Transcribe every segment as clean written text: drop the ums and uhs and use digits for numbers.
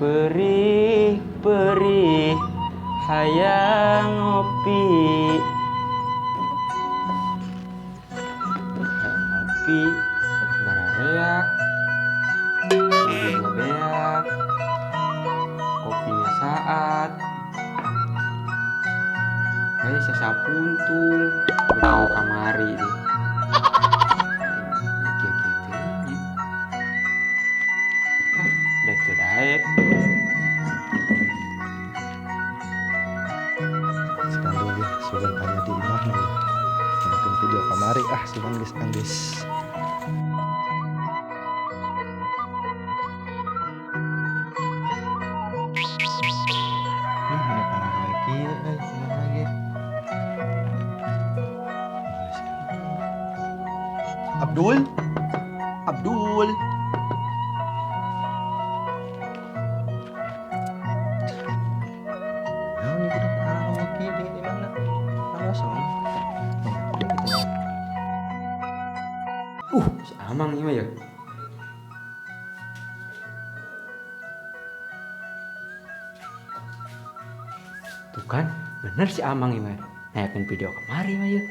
Perih perih hayang ngopi. Hayang ngopi barareak. Ududna beak. Kopinya saat. Bae sasapuntung beuki kamari deh. Kieu kieu teh nya. Ah, da teu daek. Sekali ge sugan aya di imah nih. Nonton video kamari ah, sugan geus anggeus. Ih, ada pangaroe kieu euy, imahna ge. Abdul? Abdul. Naon ieu budak araroe kieu di imahna? Kosong. Oh, gitu. Si Amang ieu mah ya. Tuh kan, bener si Amang ieu mah. Nayakeun video kamari mah ya.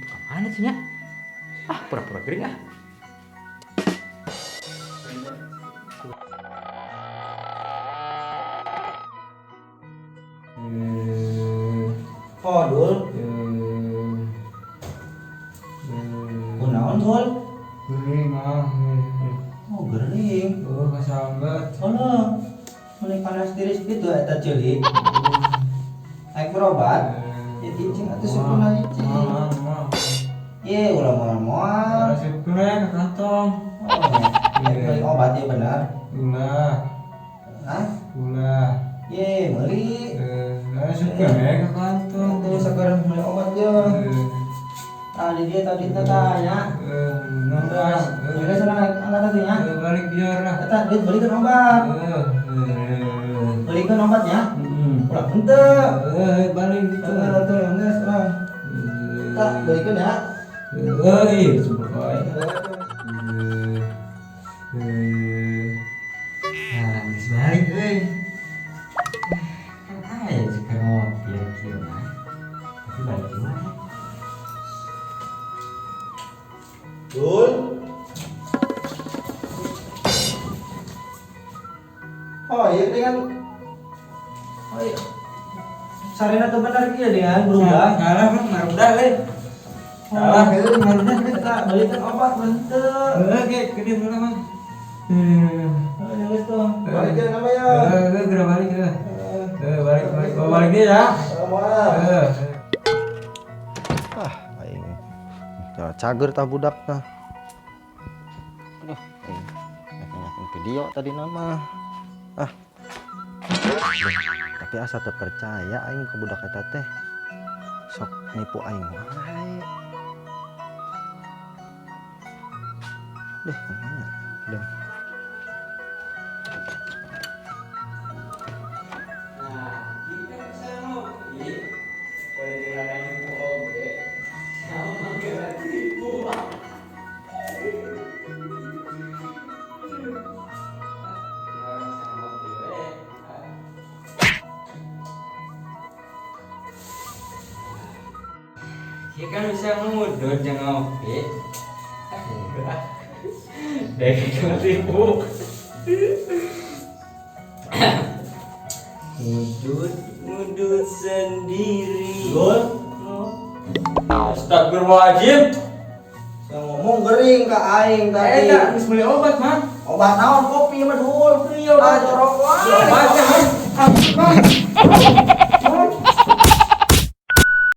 Ka mana tuh nya? Ah, pura-pura gering ah. Oh, Dul. Kunaon, Dul? Gering ah. Oh, gering. Oh, kasambat. Sono. Meni panas tiris gitu eta ceuli. Aing berobat. Ya cicing atuh sukuna cicing. Moal, moal. Ye, ulah moal-moal. Resepkeun we ka kantong. Oh, ya. Beli obat ya benar. Ulah, Hah? Ulah. Ye, meuli. Resepkeun we ka kantong. Tuh sekarang beli obat ya. Tadi dia tadi tanya. Nongkrong. Jadi sana angkat tadi nya. Balik biar lah. Eta duit belikan obat. Belikan obatnya. Ulah henteu. Balik gitu. Heeh, tuh geus lah. Tak belikan ya. Iya, super wae. Nah, geus balik euy. Kan aya juga ngopi ya kieu mah. Tapi balik gimana? Dul. Oh iya dengan. Oh iya. Sarina tuh benar kia dengan berubah. Salah kan ngarudah euy. Salah euy ngarudah euy. Kita belikan obat henteu. Heeh, ge gede heula mah. Oh, ya geus tuh. Balikin apa ya? Heeh, geura balik heeh. Heeh, balik balik. Oh, balik deui ya. Moal. Heeh. Ah, aing. Cara cager tah budak tah. Aduh, aing nyakin video tadi nama. Ah. Duh, tapi asa teu percaya aing ke budak eta teh. Sok nipu aing wae. Deh, kumaha? Deh. Nah, kita bisa ngopi. Boleh dengan nipu oge. Sama kena tipu. Dia kan bisa ngudut jangan ngopi. Ah, dari kena tipu. Ngudut, ngudut sendiri. Dul. Astagfirullahaladzim. Saya ngomong gering ka aing tadi. Tak geus meuli obat, Mang. Obat naon kopi mah Dul. Iya, obat. Ah, jorok wae. Obatnya, Mang. Ah, Mang.